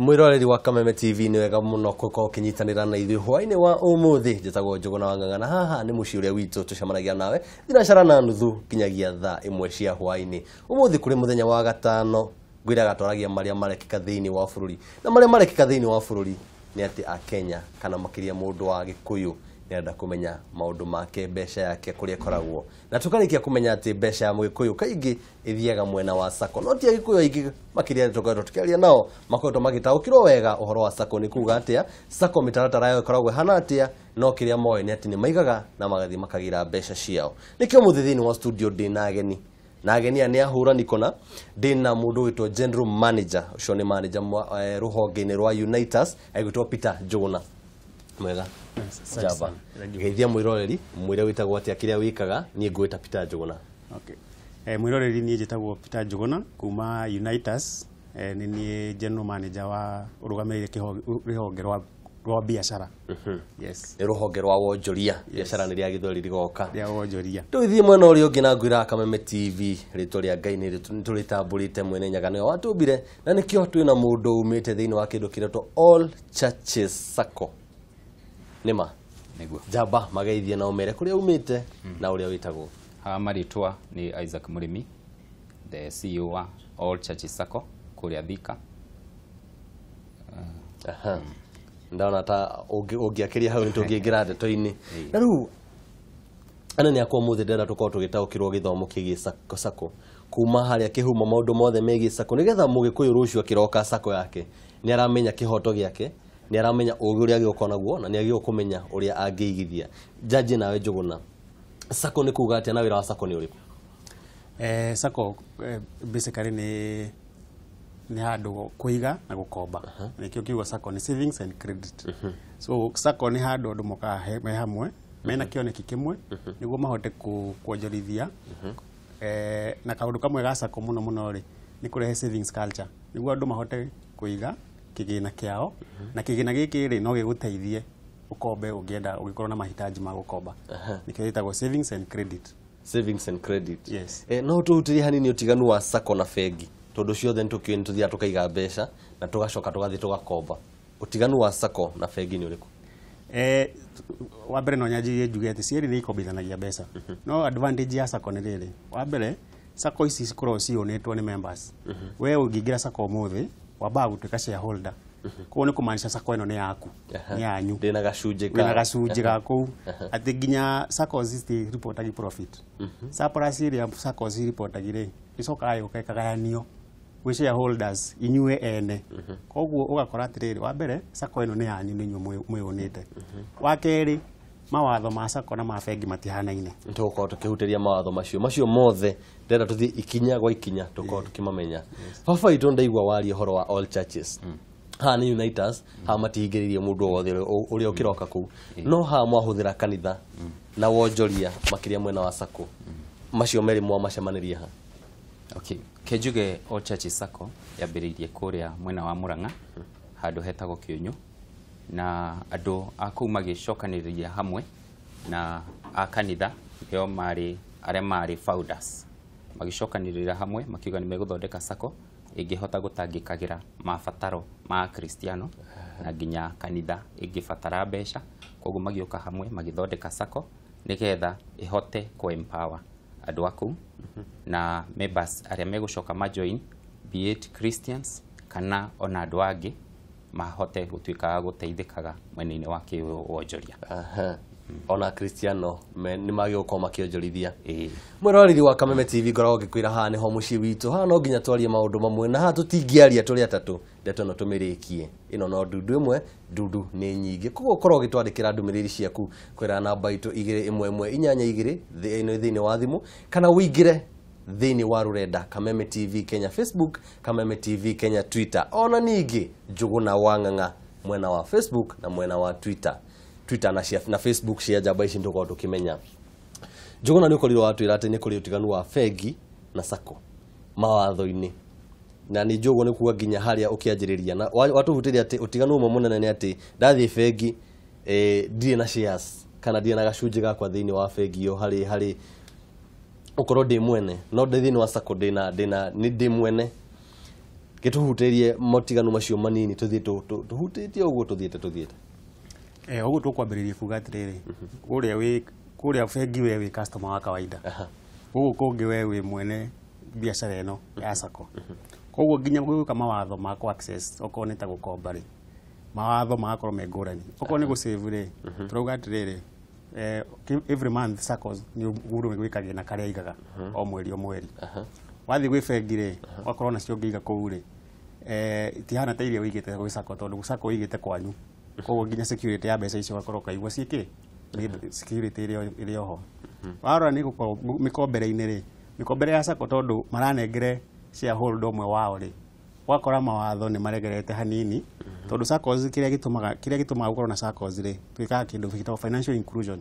Mwiroreri wa Kameme TV, nĩ wega mũno gũkorwo ũkĩnyitanĩra na ithuĩ hwaĩ-inĩ wa ũmũthĩ. Njĩtagwo Njũgũna wa Ng'ang'a na haha nĩ mũciĩ ũrĩa witũ tũcemanagia nawe thinacara na nuthu nginyagia thaa 1 cia hwaĩ-inĩ. Ũmũthĩ kũrĩ mũthenya wa gatano, ngwĩraga twaragia marĩa marekĩka thĩinĩ wa bũrũri, na marĩa marekĩka thĩinĩ wa bũrũri nĩ atĩ Akenya kana makĩria mũndũ wa Gĩkũyũ nĩarenda kũmenya maũndũ make, mbeca yake kũrĩa ĩkoragwo, na tũkarĩkia kũmenya atĩ mbeca ya Mũgĩkũyũ kaingĩ ĩthiaga mwena wa sacco. No ti Agĩkũyũ aingĩ makĩria arĩa tũkoretwo tũkĩaria nao makoretwo magĩtaũkĩrwo wega ũhoro wa sacco nĩ kuga atĩa, sacco mĩtaratara yayo ĩkoragwo ĩhana atĩa, no kĩrĩa moĩ nĩ atĩ nĩ maigaga na magathiĩ makagĩra mbeca ciao. Nĩkĩo mũthĩ thĩinĩ wa studio ndĩna ageni, na ageni aya nĩ ahũrani kũna. Ndĩna mũndũ wĩtwo general manager, ũcio nĩ manager rũhonge-inĩ rwa Unitas, agwĩtwo Peter Njũgũna. Mwega njamba, geithia mwĩroreri, mwĩre wĩtagwo atĩa, kĩrĩa wĩkaga. Niĩ ngwĩta Peter Njũgũna. Okay. Mwĩroreri, niĩ njĩtagwo Peter Njũgũna kuma Unitas. Nĩ niĩ general manager wa ũrũgamĩrĩire rũhonge rwa biacara. Yes. Nĩ rũhonge rwa wonjoria biacara, nĩ rĩa gĩthweri rigoka. Rĩa wonjoria. Tũgĩthiĩ mwena ũrĩa ũngĩ na ngwĩra Kameme TV, rĩtwa rĩa Ngai nĩ tũrĩtambũrĩte, mwene Nyaga nĩwe watũmbire, na nĩkĩo twĩna mũndũ umĩte thĩinĩ wa kĩndũ kĩretwo All Churches Sacco. Nĩma? Nĩguo. Njamba, mageithie na ũmere kũrĩa umĩte na ũrĩa wĩtagwo. Haha marĩtwa nĩ Isaac Mũrĩmi, the CEO wa All Churches Sacco kũrĩa Thika. Aha. Ndona ta ũngĩakĩria hau nĩ tũngĩingĩra ndeto-inĩ. Na rĩu anene akwa, ũmũthĩ ndĩrenda tũkorwo tũgĩtaũkĩrwo gĩthomo kĩgiĩ sacco, sacco kuma harĩa kĩhumo, maũndũ mothe megiĩ sacco, nĩgetha Mũgĩkũyũ rũciũ akĩroka sacco yake nĩ aramenya kĩhoto gĩake, nĩ aramenya ũgĩ ũrĩa agĩũka naguo, na nĩ agĩũka kũmenya ũrĩa angĩigithia. Njanjie nawe Njũgũna, sacco nĩ kuga atĩa na wĩra wa sacco nĩ ũrĩkũ? Sacco basically nĩ handũ kũiga na gũkomba. Nĩkĩo kiugo sacco nĩ savings and credit. So sacco nĩ handũ andũ mokaga me hamwe mena kĩoneki kĩmwe nĩguo mahote kuonjorithia. Na kaũndũ kamwe ga sacco mũno mũno rĩ nĩ kũrehe savings culture nĩguo andũ mahote kũiga kĩgĩna kĩao, na kĩgĩna gĩkĩ rĩ no gĩgũteithie ũkombe ũngĩenda, ũngĩkorwo na mahitaji ma gũkomba. Nĩkĩo gĩtagwo savings and credit. Savings and credit. Yes. No tũhutĩrie hanini ũtiganu wa sacco na bengi, tondũ ciothe nĩtũkĩũĩ nĩ tũthiaga tũkaiga mbeca na tũgacoka tũgathiĩ tũgakomba. Ũtiganu wa sacco na bengi nĩ ũrĩkũ? Wa mbere no nyanjirie njuge atĩ cierĩ nĩ ikombithanagia mbeca, no advantage ya sacco nĩ rĩrĩ: wa mbere, sacco ici cikoragwo ciũnĩtwo nĩ members. We ũngĩingĩra sacco ũmũthĩ, wambaga gũtuĩka shareholder. Koguo nĩ kũmaanisha sacco ĩno nĩ yaku, nĩ yanyu. Ndĩna gacunjĩ ka Wĩna gacunjĩ ga kũu, atĩ nginya saccos citiripotagi profit. Surplus ĩrĩa saccos iripotagi rĩ, ĩcokaga ĩgoka ĩkagayanio gwĩ shareholders, inyuĩ ene. Koguo ũgakora atĩrĩrĩ, wa mbere, sacco ĩno nĩ yanyu, nĩ inyuĩ mwĩyũnĩte. Wa kerĩ, mawatho ma sacco na ma bengi matihanaine. Tũgũkorwo tũkĩhutĩria mawatho macio mothe. Ndĩrenda tũthiĩ ikinya gwa ikinya tũkorwo tũkĩmamenya. Baba witũ, ndaigua waria ũhoro wa All Churches. Haha nĩ Unitas, haha matihingĩrĩirie mũndũ o wothe ũrĩa ũkĩroka kũu, no haha mwahũthĩra kanitha na wonjoria makĩria mwena wa sacco, macio merĩ mwamacemanĩria ha? Okay. Kenjuge All Churches Sacco yambĩrĩirie kũrĩa mwena wa Murang'a, handũ hetagwo Kĩũnyũ, na andũ a kũu magĩcokanĩrĩria hamwe na a kanitha, nĩo marĩ arĩa marĩ founders, magĩcokanĩrĩra hamwe makiuga nĩ megũthondeka sacco ĩngĩhota gũtangĩkagĩra mabataro ma Akristiano na nginya kanitha ĩngĩbatara mbeca. Koguo magĩũka hamwe magĩthondeka sacco nĩgetha ĩhote kũ empower andũ a kũu na members arĩa megũcoka majoin, be it Christians kana ona andũ angĩ, mahote gũtuĩka a gũteithĩkaga mwena-inĩ wa kĩwonjoria. Aha. Ona Kristiano nĩ magĩgũkorwo makĩonjorithia. Ĩĩ. Mwĩroreri wa Kameme TV, ngoragwo ngĩkwĩra haha nĩho mũciĩ witũ. Haha no nginya twarie maũndũ mamwe, na haha tũtingĩaria tũrĩ atatũ ndeto ĩno tũmĩrĩkie. Ĩno no ndundu ĩmwe, ndundu nĩ nyingĩ. Koguo ũkorwo ũgĩtwandĩkĩra ndũmĩrĩri ciaku kwĩra namba itũ 21182 thĩinĩ wa thimũ, kana ũingĩre thĩinĩ wa rũrenda, Kameme TV Kenya Facebook, Kameme TV Kenya Twitter, ona ningĩ Njũgũna wa Ng'ang'a mwena wa Facebook na mwena wa Twitter. Twitter na Facebook cia njamba ici nĩtũkorwo tũkĩmenya. Njũgũna, nĩ ũkorirwo watwĩra atĩ nĩ kũrĩ ũtiganu wa bengi na sacco mawatho-inĩ, na nĩ njũĩ ũguo nĩ kuga nginya harĩa ũkĩanjĩrĩria na watũhutĩria atĩ ũtiganu ũmwe mũnene nĩ atĩ ndathiĩ bengi, ndirĩ na shares kana ndirĩ na gacunjĩ gakwa thĩinĩ wa bengi ĩyo harĩ ũkorwo ndĩ mwene, no ndĩ thĩinĩ wa sacco ndĩna nĩ ndĩ mwene. Gĩtũhutĩrie motiganu macio manini tũthiĩ tũhutĩtie ũguo tũthiĩte. Ũguo tũkwambĩrĩria kuga atĩrĩrĩ, kũrĩa wĩ kũrĩa bengi we wĩ customer wa kawaida, gũkũ kũngĩ we wĩ mwene biacara ĩno ya sacco. Koguo nginya gwĩka mawatho ma kũ access, okorwo nĩ ta gũkomba rĩ, mawatho magakorwo me ngũrani. Okorwo nĩ gũsave rĩ, tũrauga atĩrĩrĩ, every month saccos nĩ mũndũ gwĩ kagĩna karĩa aigaga o mweri o mweri. Wathiĩ gwĩ bengi rĩ, wakorwo nacio ũngĩiga kũu rĩ, itihana ta iria ũigĩte gwĩ sacco, tondũ sacco ũigĩte kwanyu. Koguo nginya security ya mbeca icio ũgakorwo ũkaigua ciĩkĩ nĩ security ĩrĩ oho. Warora nĩ gũkorwo mĩkombere-inĩ rĩ, mĩkombere ya sacco tondũ maranengere shareholder ũmwe wao rĩ, ũgakora mawatho nĩ maregerete hanini, tondũ saccos kĩrĩa gĩtũmaga gũkorwo na saccos rĩ, twĩkaga kĩndũ gĩtagwo financial inclusion.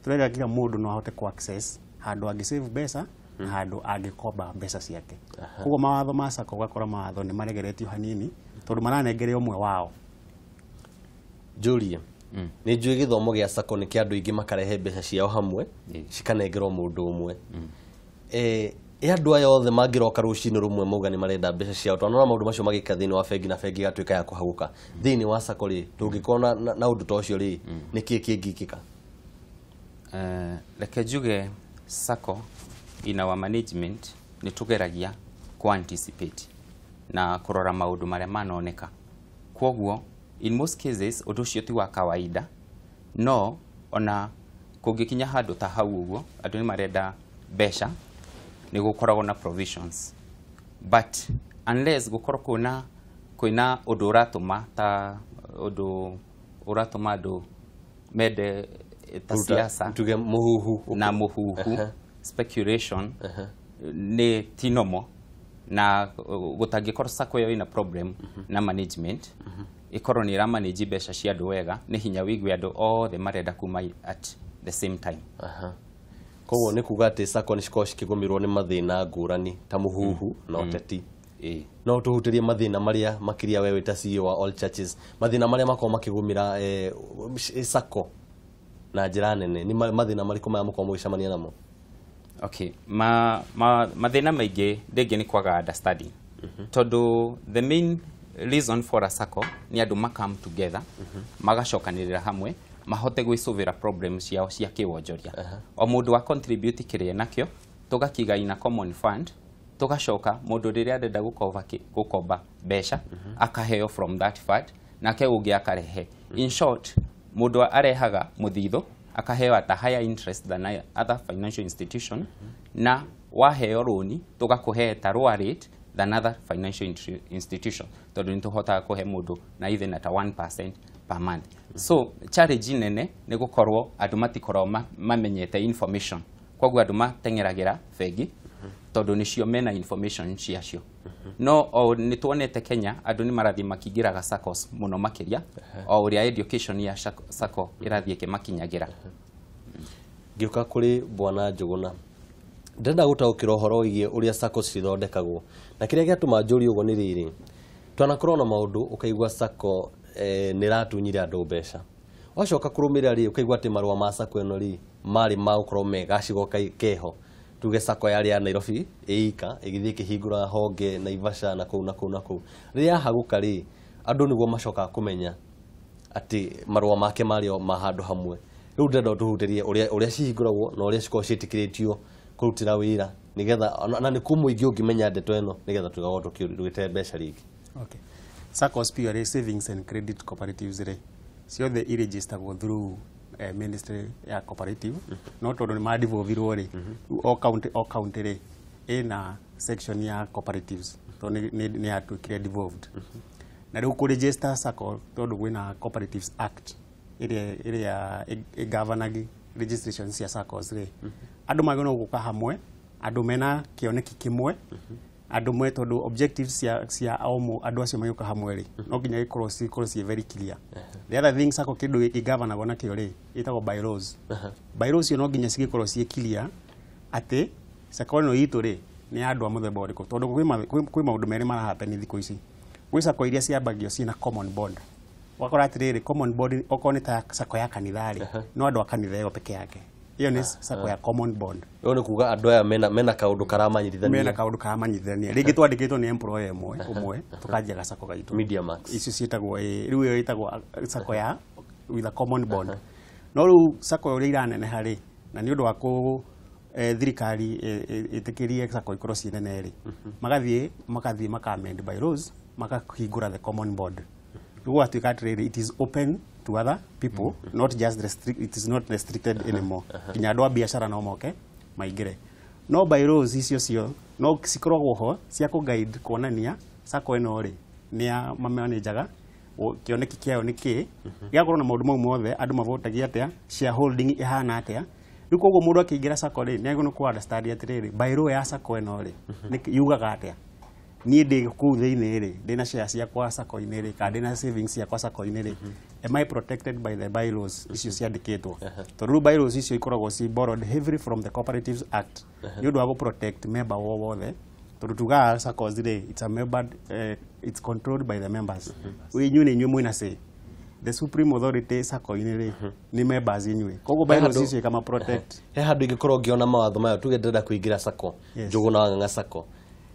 Tũrerera kila mũndũ no ahote ku access handũ angĩ save mbeca na handũ angĩkomba mbeca ciake. Koguo mawatho ma sacco ũgakora mawatho nĩ maregeretio hanini tondũ maranengere ũmwe wao. Njũrie, nĩ njũĩ gĩthomo gĩa sacco nĩ kĩa andũ aingĩ makarehe mbeca ciao hamwe cikanengerwo mũndũ ũmwe. Ĩ andũ aya othe mangĩroka rũcinĩ rũmwe mauga nĩ marenda mbeca ciao, twanona maũndũ macio magĩka thĩinĩ wa bengi na bengi ĩgatuĩka ya kũhagũka. Thĩinĩ wa sacco rĩ, tũngĩkorwo na ũndũ ta ũcio rĩ, nĩ kĩĩ kĩngĩkĩka? Reke njuge sacco in our management nĩ tũgeragia ku anticipate na kũrora maũndũ marĩa manoneka. Kwoguo in most cases ũndũ ũcio ti wa kawaida, no ona kũngĩkinya handũ ta hau ũguo andũ nĩ marenda mbeca, nĩ gũkoragwo na provisions, but unless gũkorwo kwĩna ũndũ ũratũma, ta ũndũ ũratũma andũ mende ta siasa tuge mũhuhu na mũhuhu, speculation nĩ ti normal, na gũtangĩkorwo sacco ĩyo ĩna problem na management, ĩkorwo nĩ ĩra manage mbeca cia andũ wega, nĩ hinya wĩigue andũ othe marenda kuma at the same time. Koguo nĩ kuga atĩ sacco nĩ cikoragwo cikĩgũmĩrwo nĩ mathĩna ngũrani ta mũhuhu na ũteti. Ĩĩ. No tũhutĩrie mathĩna marĩa makĩria we wĩ ta CEO wa All Churches, mathĩna marĩa makoragwo makĩgũmĩra sacco na njĩra nene, nĩ mathĩna marĩkũ maya mũkoragwo mũgĩcemania namo? Okay, mathĩna maingĩ rĩngĩ nĩ kwaga understanding, tondũ the main reason for a sacco nĩ andũ ma come together, magacokanĩrĩra hamwe mahote gwĩcũvĩra problem ciao cia kĩwonjoria. O mũndũ wa contribute kĩrĩa nakĩo, tũgakiga in a common fund, tũgacoka mũndũ rĩrĩa arenda gũkomba mbeca akaheo from that fund, nake ũngĩ akarehe. In short, mũndũ arehaga mũthithũ akaheo at a higher interest than other financial institution, na waheo rũni tũgakũhe at a lower rate than other financial institution, tondũ nĩ tũhotaga kũhe mũndũ na even at a 1% per month. So challenge nene nĩ gũkorwo andũ matikoragwo mamenyete information, koguo andũ mateng'eragĩra bengi tondũ nĩcio mena information ciacio. No o nĩ tuonete Kenya andũ nĩ marathiĩ makĩingĩraga saccos mũno makĩria o ũrĩa education ya sacco ĩrathiĩ ĩkĩmakinyagĩra. Ngĩũka kũrĩ bwana Njũgũna, ndĩrenda gũtaũkĩrwo ũhoro wĩgiĩ ũrĩa saccos cithondekagwo, na kĩrĩa gĩatũma njũrie ũguo nĩ rĩrĩ, twanakorwo na maũndũ ũkaigua sacco nĩ ĩratunyire andũ mbeca, wacoka kũrũmĩrĩra rĩ, ũkaigua atĩ marũa ma sacco ĩno rĩ marĩ ma gũkorwo me gacigo keho, tuge sacco yarĩ ya Nairobi ĩika ĩgĩthiĩ ĩkĩhingũra honge Naivasha na kũu na kũu na kũu. Rĩrĩa yahagũka rĩ, andũ nĩguo macokaga kũmenya atĩ marũa make marĩ o ma handũ hamwe. Rĩu ndĩrenda ũtũhutĩrie ũrĩa cihingũragwo na ũrĩa cikoragwo ciĩtĩkĩrĩtio kũrutĩra wĩra, nĩgetha na nĩ kũ mũingĩ ũngĩmenya ndeto ĩno, nĩgetha tũgakorwo tũgĩte mbeca rĩngĩ. Okay. SACCOs purely savings and credit cooperatives rĩ, ciothe iregistagwo through ministry ya cooperative, no tondũ nĩ madevolvirwo rĩ, o county o county rĩ ĩna section ya cooperatives, tondũ nĩ yatuĩkire devolved. Na rĩu kũregister SACCO, tondũ kwĩna Cooperatives Act ĩrĩa ĩgovernagi registration cia SACCOs rĩ, andũ magĩrĩirwo gũka hamwe, andũ mena kĩoneki kĩmwe, andũ mwe, tondũ objectives cia o andũ acio magĩũka hamwe rĩ, no nginya gĩkorwo cikorwo ciĩ very clear. The other thing, SACCO kĩndũ ĩgovernagwo nakĩo rĩ ĩtagwo bylaws. Bylaws icio no nginya cigĩkorwo ciĩ clear atĩ SACCO ĩno itũ rĩ nĩ ya andũ a mũthemba ũrĩkũ, tondũ kwĩ maũndũ merĩ marahappen thikũ ici. Gwĩ SACCO iria ciambagio ciĩna common board, ũgakora atĩrĩrĩ, common board okorwo nĩ ta SACCO ya kanitha rĩ, no andũ a kanitha ĩyo peke yake. Ĩyo nĩ sacco ya common bond. Ũyũ nĩ kuga andũ aya mena kaũndũ karamanyitithania. Mena kaũndũ karamanyitithania. Rĩngĩ twandĩkĩtwo nĩ employer ĩmwe ũmwe, tũkanjia gacako gaitũ. Media Max. Icio ciĩtagwo, rĩu ĩyo ĩtagwo sacco ya with a common bond. No rĩu sacco ũrĩa iraneneha rĩ, na nĩ ũndũ wa kũ thirikari ĩtĩkĩrie sacco ikorwo ciĩ nene rĩ, magathiĩ maka amend bylaws, makahingũra the common bond. Rĩu gũgatuĩka atĩrĩrĩ, it is open to other people, not just restrict, it is not restricted anymore. Nginya andũ a biacara no moke maingĩre. No bylaws icio cio no cikoragwo ho cia kũ guide, kuonania sacco ĩno rĩ nĩ ya mamanajaga, kĩoneki kĩayo nĩ kĩ, gĩgakorwo na maũndũ mau mothe, andũ mavotagia atĩa, shareholding ĩhana atĩa. Rĩu koguo mũndũ akĩingĩra sacco rĩ, nĩ agĩrĩirwo nĩ kũ understand atĩrĩrĩ, bylaw ya sacco ĩno rĩ yugaga atĩa. Niĩ ndĩ kũu thĩinĩ rĩ, ndĩna share ciakwa sacco-inĩ rĩ, kana ndĩna savings ciakwa sacco-inĩ rĩ, am I protected by the bylaws icio ciandĩkĩtwo? Tondũ rĩu bylaws icio ikoragwo ci borrowed heavily from the Cooperatives Act nĩ ũndũ wa gũ protect member wo wothe, tondũ tugaga saccos rĩ, it's a member, it's controlled by the members. Inyuĩ nĩ inyuĩ mwĩna say, the supreme authority sacco-inĩ rĩ nĩ members inyuĩ, koguo bylaws icio ikama protect. He handũ ingĩkorwo ngĩona mawatho maya? Tuge ndĩrenda kũingĩra sacco, Njũgũna wa Ng'ang'a sacco,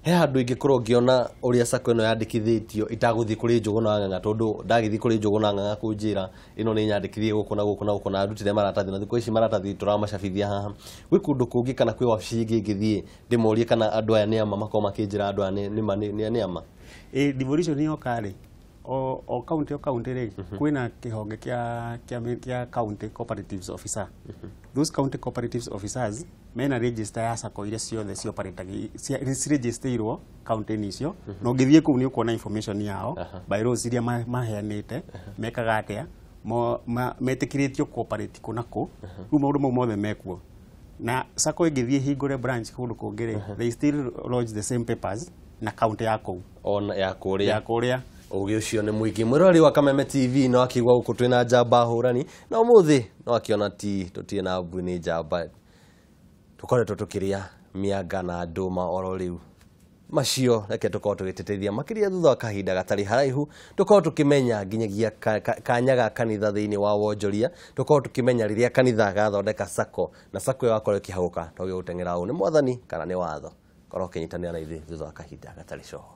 he handũ ingĩkorwo ngĩona ũrĩa sacco ĩno yandĩkithĩtio itagũthiĩ kũrĩ Njũgũna wa Ng'ang'a? Tondũ ndagĩthiĩ kũrĩ Njũgũna wa Ng'ang'a kũnjĩra ĩno nĩ nyandĩkithie gũkũ na gũkũ na gũkũ na ndutire maratathi, na thikũ ici maratathi tũramacabithia haha, gwĩ kũndũ kũngĩ kana kwĩ wabici ĩngĩ ingĩthiĩ ndĩmorie kana andũ aya nĩ ama makorwo makĩnjĩra andũ aya nĩ ama? Ĩ devolution yoka rĩ, o county, o county rĩ, kwĩna kĩhonge kĩa county cooperatives officer. Those county cooperatives officers mena register ya sacco iria ciothe cioperataga ciregisteirwo county-inĩ icio, na ũngĩthiĩ kũu nĩ ũkuona information yao, bylaws iria maheanĩte, mekaga atĩa, metĩkĩrĩtio cooperate kũ na kũ. Rĩu maũndũ mau mothe mekuo, na sacco ĩngĩthiĩ hingũre branch kũndũ kũngĩ rĩ, they still lodge the same papers na county ya kũu. Ona ya kũrĩa. Ya kũrĩa. Ũgĩ ũcio nĩ mũingĩ. Mwĩroreri wa Kameme TV, no akĩigua gũkũ twĩna njamba hũrani, na ũmũthĩ no akĩona ti tũtirĩ na mbui, nĩ njamba tũkoretwo tũkĩrĩa mĩanga na ndũma oro rĩu. Macio reke tũkorwo tũgĩteteithia makĩria thutha wa kahinda gatarĩ haraihu, tũkorwo tũkĩmenya nginyagia kanya ga kanitha thĩinĩ wa wonjoria, tũkorwo tũkĩmenya rĩrĩa kanitha gathondeka sacco na sacco ĩyo yakorwo ĩkĩhagũka, twagĩrĩirwo gũteng'era ũũ, nĩ mwathani kana nĩ watho. Korwo ũkĩnyitanĩra na ithuĩ thutha wa kahinda gatarĩ coho.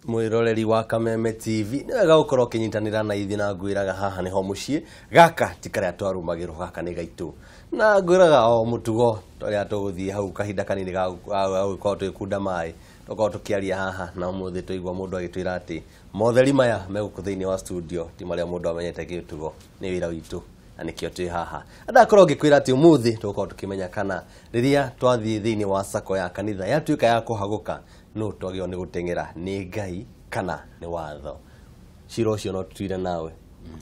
Mwĩroreri wa Kameme TV, nĩ wega gũkorwo ũkĩnyitanĩra na ithuĩ, na ngwĩraga haha nĩho mũciĩ. Gaka ti karĩa twarumagĩrwo, gaka nĩ gaitũ, na ngwĩraga o mũtugo tũrĩa tũgũthiĩ hau kahinda kanini ga gũkorwo tũgĩkunda maĩ, tũkorwo tũkĩaria haha, na ũmũthĩ tũigua mũndũ agĩtwĩra atĩ motheri maya me gũkũ thĩinĩ wa studio ti marĩa mũndũ amenyete gĩtugo, nĩ wĩra witũ na nĩkĩo twĩ haha. Ndakorwo ngĩkwĩra atĩ ũmũthĩ tũgũkorwo tũkĩmenya kana rĩrĩa twathiĩ thĩinĩ wa sacco ya kanitha yatuĩka ya kũhagũka, no twagĩrĩirwo nĩ gũteng'era nĩ Ngai kana nĩ watho. Cira ũcio no tũtuire nawe.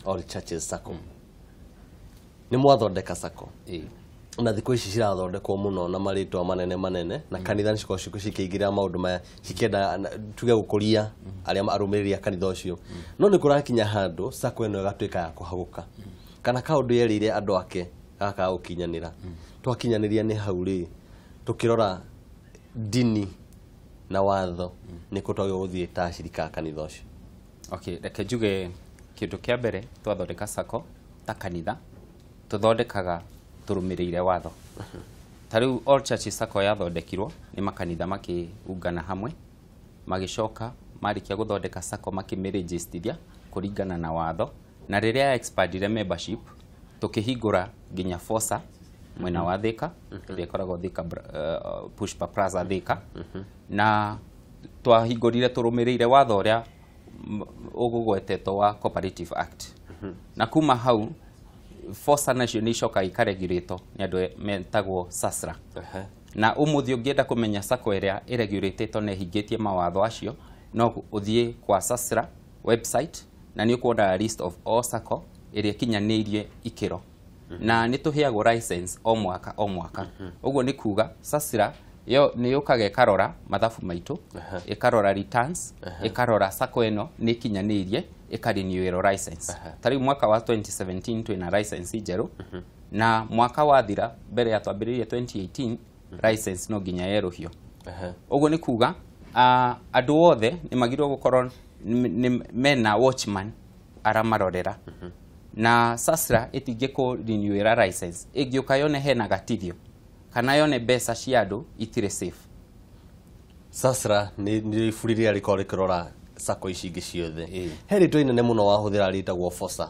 All Churches Sacco, nĩ mwathondeka sacco, na thikũ ici cirathondekwo mũno na marĩtwa manene manene, na kanitha nĩ cikoragwo cikĩingĩrĩra maũndũ maya, cikĩenda tuge gũkũria arĩa arũmĩrĩri a kanitha ũcio. No nĩ kũrakinya handũ sacco ĩno ĩgatuĩka ya kũhagũka, kana kaũndũ yerĩire andũ ake gaka ga gũkinyanĩra, twakinyanĩria nĩ hau rĩ, tũkĩrora ndini na watho, nĩ kũ twagĩrĩirwo gũthiĩ ta acirika a kanitha ũcio? Okay, reke njuge kĩndũ kĩa mbere, twathondeka sacco ta kanitha, tũthondekaga tũrũmĩrĩire watho. Ta rĩu All Churches Sacco yathondekirwo nĩ makanitha makĩungana hamwe, magĩcoka marĩkia gũthondeka sacco makĩmĩrĩgĩstithia kũringana na watho, na rĩrĩa ya expandire membership, tũkĩhingũra nginya FOSA mwena wa Thika, ĩrĩa ĩkoragwo Thika, Pushpa Plaza Thika, na twahingũrire tũrũmĩrĩire watho ũrĩa ũgũgwetetwo wa Cooperative Act. Na kuma hau FOSA nacio nĩ icokaga ikaregulatwo nĩ andũ metagwo SASRA. Na ũmũthĩ ũngĩenda kũmenya sacco ĩrĩa ĩregulatĩtwo na ĩhingĩtie mawatho acio, no ũthiĩ kwa SASRA website na nĩ ũkuona list of all sacco ĩrĩa ĩkinyanĩirie ikĩro, na nĩ tũheagwo license o mwaka o mwaka. Ũguo nĩ kuga SASRA yo nĩ yũkaga ĩkarora mathabu maitũ, ĩkarora returns, ĩkarora sacco ĩno nĩ ĩkinyanĩirie, ĩkarenewĩrwo license. Ta rĩu mwaka wa 2017 twĩna license njerũ, na mwaka wathira mbere ya twambĩrĩrie 2018 License no nginya yerũhio. Ũguo nĩ kuga andũ othe nĩ magĩrĩirwo gũkorwo mena watchman aramarorera. Na SASRA ĩtingĩkũ renewĩra license ĩngĩũka yone hena gatithio kana yone mbeca cia andũ itirĩ safe. SASRA nĩ iburi rĩrĩa rĩkoragwo rĩkĩrora sacco ici ingĩ ciothe. He rĩtwa inene mũno wahũthĩra rĩtagwo FOSA.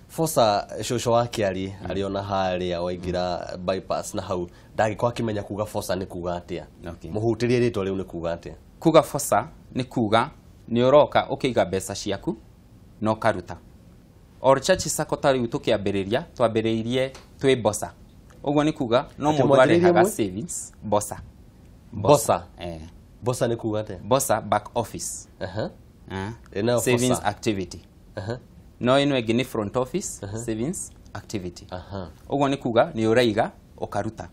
FOSA cũcũ wa Kĩari arĩ ona harĩa waingĩra bypass na hau ndangĩkorwo akĩmenya kuga FOSA nĩ kuga atĩa. Mũhutĩrie rĩtwa rĩu nĩ kuga atĩa? Kuga FOSA nĩ kuga nĩ ũroka ũkĩiga mbeca ciaku na ũkaruta. All Church Sacco ta rĩu tũkĩambĩrĩria twambĩrĩirie twĩ BOSA. Ũguo nĩ kuga no Atĩ mũndũ mwanjĩrĩirie arehaga mwĩ? savings BOSA. BOSA. Eh. BOSA nĩ kuga atĩa? BOSA, back office. Ĩnayo Savings FOSA. activity. No ĩno ĩngĩ nĩ front office savings activity. Ũguo nĩ kuga nĩ ũraiga ũkaruta.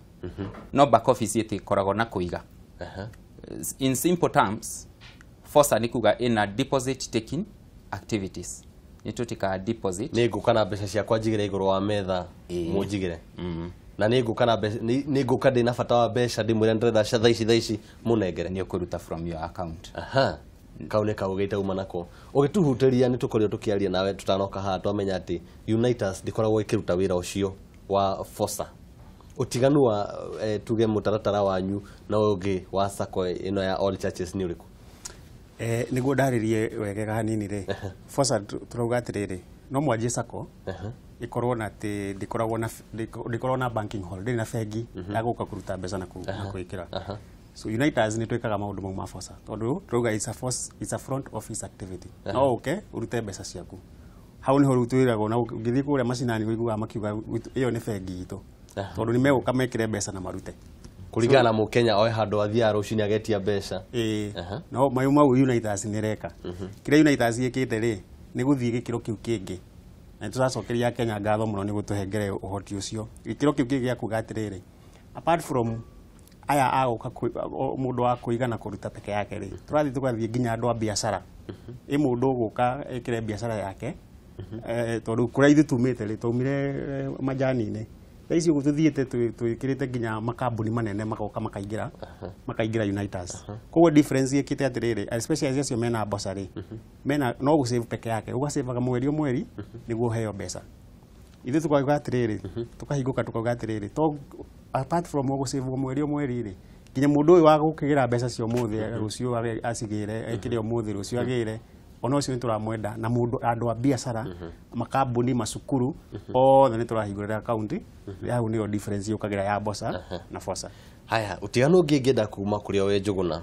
No back office ĩtĩkoragwo na kũiga. In simple terms, FOSA nĩ kuga ĩna deposit taking activities. Nĩ tũtikaga deposit. Nĩ ngũka na mbeca ciakwa njigĩre igũrũ wa metha mũnjigĩre. Na nĩ ngũka na mbeca, nĩ ngũka ndĩna bata wa mbeca ndĩmwĩre ndĩrenda cia thaa ici thaa ici mũnengere. Nĩ ũkũruta from your account. Kau nĩ kaũgĩ itauma nako. Ũgĩtũhutĩria nĩ tũkorirwo tũkĩaria nawe tũtanoka haha twamenya atĩ Unitas ndĩkoragwo ĩkĩruta wĩra ũcio wa FOSA. Ũtiganu wa tuge mũtaratara wanyu na ũyũ ũngĩ wa sacco ĩno ya All Churches nĩ ũrĩkũ? Nĩguo ndarĩrie wegega hanini rĩ, FOSA tũrauga atĩrĩrĩ, no mwanjie sacco ĩkorwo na atĩ ndĩkoragwo na banking hall, ndĩrĩ na bengi ya gũka kũruta mbeca na kwĩkĩra. So Unitas nĩ twĩkaga maũndũ mau ma FOSA tondũ tũrauga it's a front office activity. No ũke ũrute mbeca ciaku hau nĩho rĩu twĩragwo, na ũngĩthiĩ kũrĩa macinani ũiguaga makiuga ĩyo nĩ bengi itũ tondũ nĩ megũka mekĩre mbeca na marute. Kũringana na mũkenya oe handũ athiaga rũcinĩ agetia mbeca. Ĩĩ, no mayu mau Unitas nĩ reka. Kĩrĩa Unitas ĩkĩte rĩ nĩ gũthiĩ gĩkĩro kĩu kĩngĩ, na nĩ tũracokeria Kenya ngatho mũno nĩ gũtũhengere ũhoti ũcio. Gĩkĩro kĩu kĩngĩ gĩa kuga atĩrĩrĩ, apart from aya a gũka mũndũ wa kũiga na kũruta peke yake rĩ, tũrathiĩ tũgathiĩ nginya andũ a biacara. Ĩ mũndũ ũgũka ĩkĩre biacara yake, tondũ kũrĩa ithuĩ tumĩte rĩ, twaumire majani-inĩ. Thaa ici ũguo tũthiĩte twĩkĩrĩte nginya makambuni manene magoka makaingĩra Unitas. Koguo difference ĩkĩte atĩrĩrĩ, especially acio mena mboca rĩ, mena no gũsave peke yake, ũgacevaga mweri o mweri nĩguo ũheo mbeca. Ithuĩ tukauga atĩrĩrĩ, tukahingũka tukauga atĩrĩrĩ, to apart from gũcĩvwo mweri o mweri rĩ, nginya mũndũ ũyũ wa gũkĩgĩra mbeca cia ũmũthĩ rũciũ acigĩre, ekĩre ũmũthĩ rũciũ agĩre, ona ũcio nĩ tũramwenda. Na mũndũ andũ a biacara, makambuni, macukuru othe nĩ tũrahingũrĩra akaunti. Hau nĩyo difference yũkagĩra ya mboca na FOSA. Haya, ũtiganu ũngĩ ingĩenda kuma kũrĩ o we Njũgũna,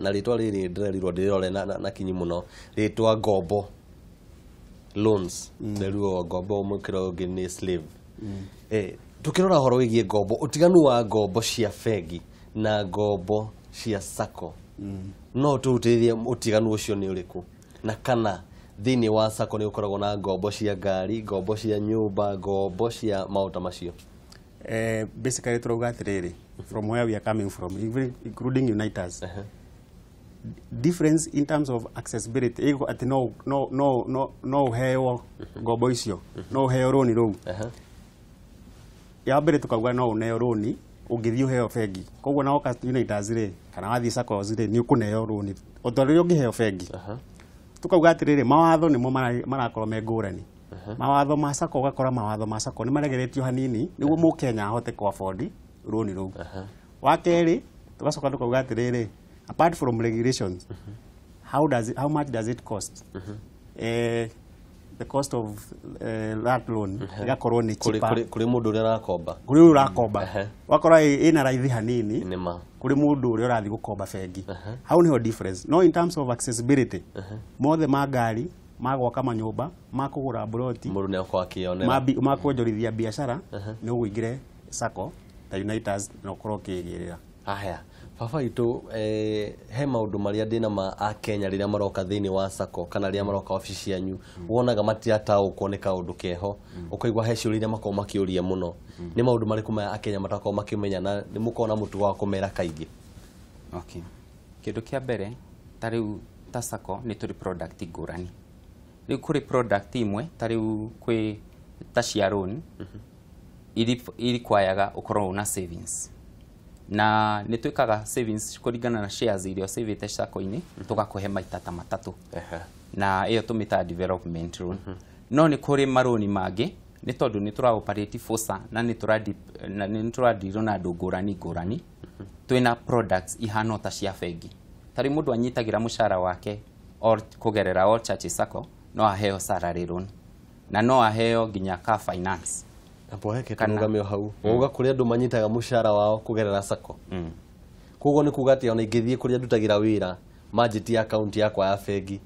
na rĩtwa rĩrĩ ndĩrerirwo ndĩrĩrore na kinyi mũno, rĩtwa ngombo, loans, ndĩrerirwo ngombo mũkĩra ũngĩ nĩ slave. Tukĩrora ũhoro wĩgiĩ ngombo, ũtiganu wa ngombo cia bengi na ngombo cia sacco, no tũhutĩrie ũtiganu ũcio nĩ ũrĩkũ, na kana thĩinĩ wa sacco nĩ ũkoragwo na ngombo cia ngari, ngombo cia nyũmba, ngombo cia maũndũ ta macio? Basically turauga atĩrĩrĩ, from where we are coming from, even including Unitas, difference in terms of accessibility ĩgo atĩ no ũheo ngombo icio, no ũheo rũni rũu. Ya mbere tukauga no ũneo rũni ũngĩthiĩ ũheo bengi. Koguo na woka Unitas rĩ, kana wathiĩ SACCOs rĩ, nĩ ũkũneo rũni o ta rũrĩa ũngĩheo bengi. Tukauga atĩrĩrĩ, mawatho nĩmo marakorwo me ngũrani. Mawatho ma SACCO, ũgakora mawatho ma SACCO nĩ maregeretio hanini nĩguo mũkenya ahote kũ afford rũni rũu. Wa kerĩ tugacoka tukauga atĩrĩrĩ, apart from regulations, how much does it cost? The cost of that loan ĩgakorwo nĩ cheaper kũrĩ mũndũ ũrĩa ũrakomba. Kũrĩ ũrĩa ũrakomba, wakora ĩna raithi hanini Nĩ ma. kũrĩ mũndũ ũrĩa ũrathiĩ gũkomba bengi. Hau nĩho difference. No in terms of accessibility, mothe ma ngari, ma gwaka manyũmba, ma kũgũra mburoti, Mũndũ nĩ akorwo akĩyonera. Ma kwonjorithia biacara, nĩ ũgũingĩre SACCO ta Unitas na ũkorwo ũkĩgĩrĩra. Haya, baba witũ, he maũndũ marĩa ndĩna ma a Kenya rĩrĩa maroka thĩinĩ wa SACCO kana rĩrĩa maroka obici cianyu wonaga matirataũkwo nĩ kaũndũ keho, ũkaigua he ciũria iria makoragwo makĩũria mũno. Nĩ maũndũ marĩkũ maya akenya matakoragwo makĩmenya na nĩ mũkoragwo na mũtugo wa kũmera kaingĩ? Okay. Kĩndũ kĩa mbere ta rĩu ta SACCO nĩ tũrĩ product ngũrani. Rĩu kũrĩ product imwe ta rĩu kwĩ ta cia loan irikwayaga ũkorwo una savings. Na nĩ twĩkaga savings kũringana na shares iria ũcĩvĩte sacco-inĩ, tũgakũhe maita ta matatũ. Na ĩyo tũmĩtaga development loan. No nĩ kũrĩ marũni mangĩ, nĩ tondũ nĩ tũra operate FOSA na nĩ tũradirwo na andũ ngũrani ngũrani, twĩna products ihana ta cia bengi. Ta rĩu mũndũ anyitagĩra mũcara wake or kũgerera All Churches Sacco, no aheo salary loan na no aheo nginya car finance. Apo heke tũrũgame o hau. Wauga kũrĩ andũ manyitaga mũcara wao kũgerera sacco. Koguo nĩ kuga atĩ ona ingĩthiĩ kũrĩa ndutagĩra wĩra, manjĩtie akaunti yakwa ya bengi,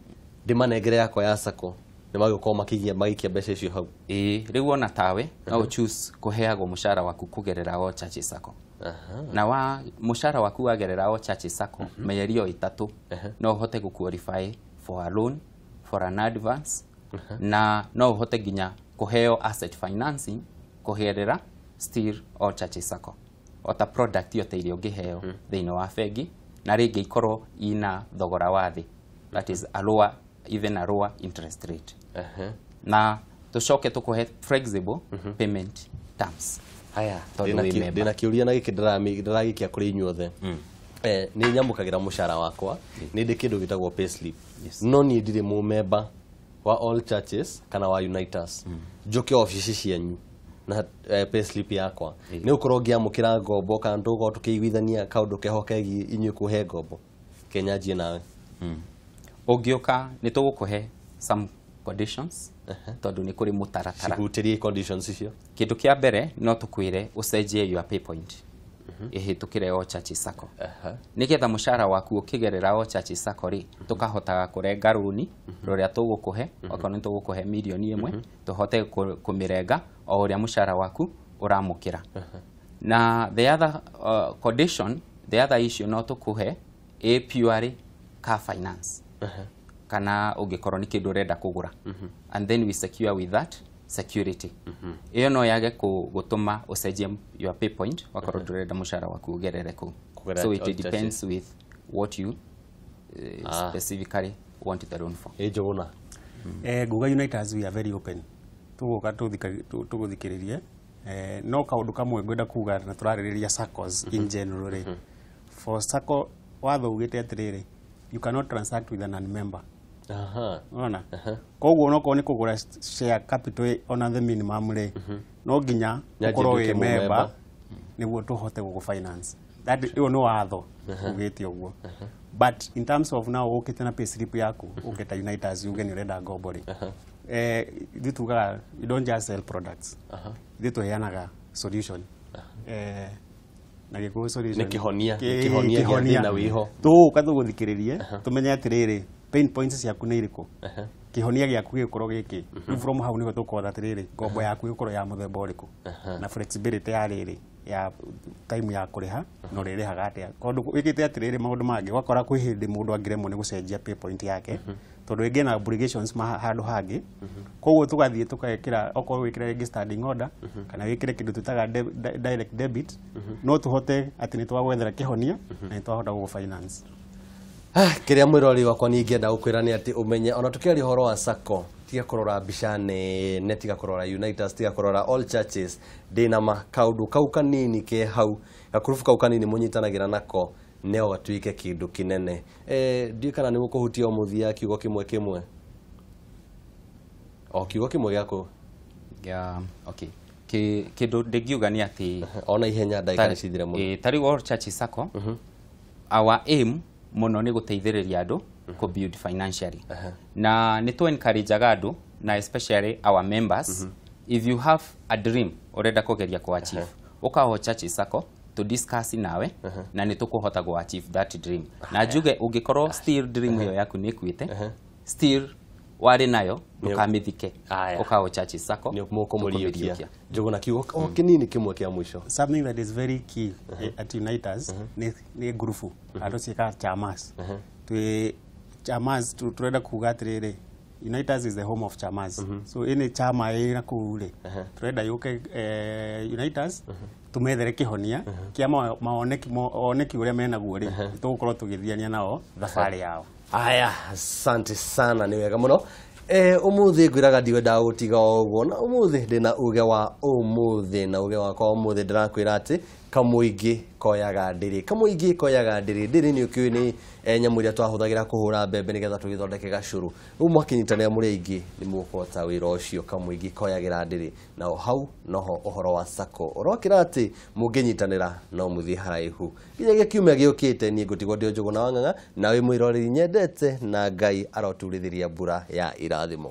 ndĩmanengere yakwa ya sacco, nĩ magũkorwo makĩgia magĩikia mbeca icio hau. Ĩĩ, rĩu ona tawe no ũchoose kũheagwo mũcara waku kũgerera All Churches Sacco. Na wa mũcara waku wagerera All Churches Sacco mĩeri o 3, no ũhote gũ qualify for a loan, for an advance, na no ũhote nginya kũheo asset financing kũgerera still All Churches Sacco, ota product yote iria ũngĩheo thĩinĩ wa bengi, na rĩngĩ ikorwo ina thogora wa thĩ, that is a lower, even a lower interest rate. Na tũcoke tũkũhe flexible payment terms. Haya, Tondũ wĩ member. Ndĩna kĩũria na gĩkĩ ndĩragĩkia kũrĩ inyuothe. Nĩ nyamũkagĩra mũcara wakwa, nĩ ndĩ kĩndũ gĩtagwo payslip. No niĩ ndirĩ mũmemba wa All Churches kana wa Unitas. Njũke obici cianyu na payslip yakwa, nĩ ũkorwo ngĩamũkĩra ngombo kana tũgũkorwo tũkĩiguithania kaũndũ keho kegiĩ inyuĩ kũhe ngombo? Kenya njie nawe. Ũngĩũka nĩ tũgũkũhe some conditions, tondũ nĩ kũrĩ mũtaratara. Cihutĩrie conditions icio. Kĩndũ kĩa mbere, no tũkwĩre ũcenjie your pay point ĩhĩtũkĩre All Churches Sacco, nĩgetha mũcara waku ũkĩgerera All Churches Sacco rĩ, tũkahotaga kũrenga rũni rũrĩa tũgũkũhe. Okorwo nĩ tũgũkũhe 1 million, tũhote kũmĩrenga o ũrĩa mũcara waku ũramũkĩra. Na the other condition, the other issue, no tũkũhe ĩ purely car finance kana ũngĩkorwo nĩ kĩndũ ũrenda kũgũra, and then we secure with that security. Ĩyo no yage gũtũma ũcenjie your pay point wakorwo ndũrenda mũcara waku ũgerere kũu. Kũgerera So it All Churches. depends with what you specifically want the loan for. Ĩ Njũgũna. Nguga Unitas we are very open. Tũgũka tũgũthikĩrĩrie. No kaũndũ kamwe ngwenda kuga, na tũrarĩrĩria SACCOs in general rĩ, for SACCO watho ugĩte atĩrĩrĩ, you cannot transact with a non-member. Ona koguo onokorwo nĩ kũgũra share capital ona the minimum rĩ, no nginya Nyanjie ũkorwo nduĩke wĩ member mũmember. Nĩguo tũhote gũgũ finance. That ĩyo nĩ watho ugĩte ũguo. But in terms of now ũkĩte na payslip yaku, ũkĩta Unitas uge nĩ ũrenda ngombo rĩ, ithuĩ tugaga we don't just sell products, ithuĩ tũheanaga solution. Na Gĩkũyũ solution Nĩ kĩhonia, nĩ kĩhonia gĩa thĩna wĩho. Tũgũka tũgũthikĩrĩrie, tũmenye atĩrĩrĩ, pain points ciaku nĩ irĩkũ, kĩhonia gĩaku gĩgũkorwo gĩkĩ. Rĩu from hau nĩho tũkona atĩrĩrĩ, ngombo yaku ĩgũkorwo ya mũthemba ũrĩkũ na flexibility ya rĩrĩ ya time ya kũrĩha na ũrĩrĩhaga atĩa, tondũ wĩkĩte atĩrĩrĩ, maũndũ mangĩ ũgakora kwĩ hĩndĩ mũndũ angĩremwo nĩ gũcenjia pay point yake tondũ rĩngĩ ena obligations handũ hangĩ. Koguo tũgathiĩ tũgekĩra, okorwo wĩkĩre rĩngĩ standing order kana wĩkĩre kĩndũ twĩtaga direct debit, no tũhote atĩ nĩ twagwethera kĩhonia na nĩ twahota gũgũ finance. Kĩrĩa mwĩrori wakwa niĩ ingĩenda gũkwĩra nĩ atĩ ũmenye ona tũkĩaria ũhoro wa sacco, tiga kũrora mbica nene, tiga kũrora Unitas, tiga kũrora All Churches. Ndĩna ma kaũndũ kau kanini ke hau, gakurubu kau kanini mũnyitanagĩra nako no gatuĩke kĩndũ kĩnene. Ndiũĩ kana nĩ mũkũhutia o mũthia kiugo kĩmwe kĩmwe, o kiugo kĩmwe gĩaku. Yeah, okay. Kĩndũ ndĩngiuga nĩ atĩ ona ihenya, ndagĩka nĩ cithire mũno. Ta rĩu All Churches Sacco, our aim mũno nĩ gũteithĩrĩria andũ kũ build financially, na nĩ tũ encourageaga andũ na especially our members, if you have a dream ũrenda kũgeria kũ achieve, ũka All Churches Sacco to discuss nawe na nĩ tũkũhota gũ achieve that dream. Na njuge ũngĩkorwo still dream ĩyo yaku nĩ ĩkuĩte, still warĩ nayo, ndũkamĩthike. Aya. Ũka All Churches Sacco, nĩ mũkũmũriũkia. Tũkũmĩriũkia. Njũgũna, kiugo o kĩnini kĩmwe kĩa mũico. Something that is very key at Unitas nĩ ngurubu andũ ciĩkaga chamas. Twĩ chamas, tũrenda kuga atĩrĩrĩ, Unitas is the home of chamas. So ĩnĩ chama ĩ na kũu rĩ, tũrenda yũke Unitas, tũmethere kĩhonia kĩa maoneki ũrĩa menaguo rĩ, tũgũkorwo tũgĩthiania nao thabarĩ yao. Aya, asante sana, nĩ wega mũno. Ũmũthĩ ngwĩraga ndiwendaga gũtiga o ũguo, na ũmũthĩ ndĩna uge wa ũmũthĩ, na uge wakwa ũmũthĩ ndĩrakwĩra atĩ Kamũingĩ koyaga ndĩrĩ. Kamũingĩ koyaga ndĩrĩ. Ndĩrĩ nĩ ũkĩũĩ nĩ nyamũ ĩrĩa twahũthagĩra kũhũra mbembe nĩgetha tũgĩthondeke gacũrũ. Rĩu mwakĩnyitanĩra mũrĩ aingĩ nĩ mũkũhota wĩra ũcio. Kamũingĩ koyagĩra ndĩrĩ. Na hau noho ũhoro wa sacco ũrokĩra atĩ mũngĩnyitanĩra no mũthiĩ haraihu. Nginyagia kiumia gĩũkĩte niĩ ngũtigwo ndĩ o Njũgũna wa Ng'ang'a, nawe mwĩroreri nyendete, na Ngai aroturithĩria mbura ya irathimo.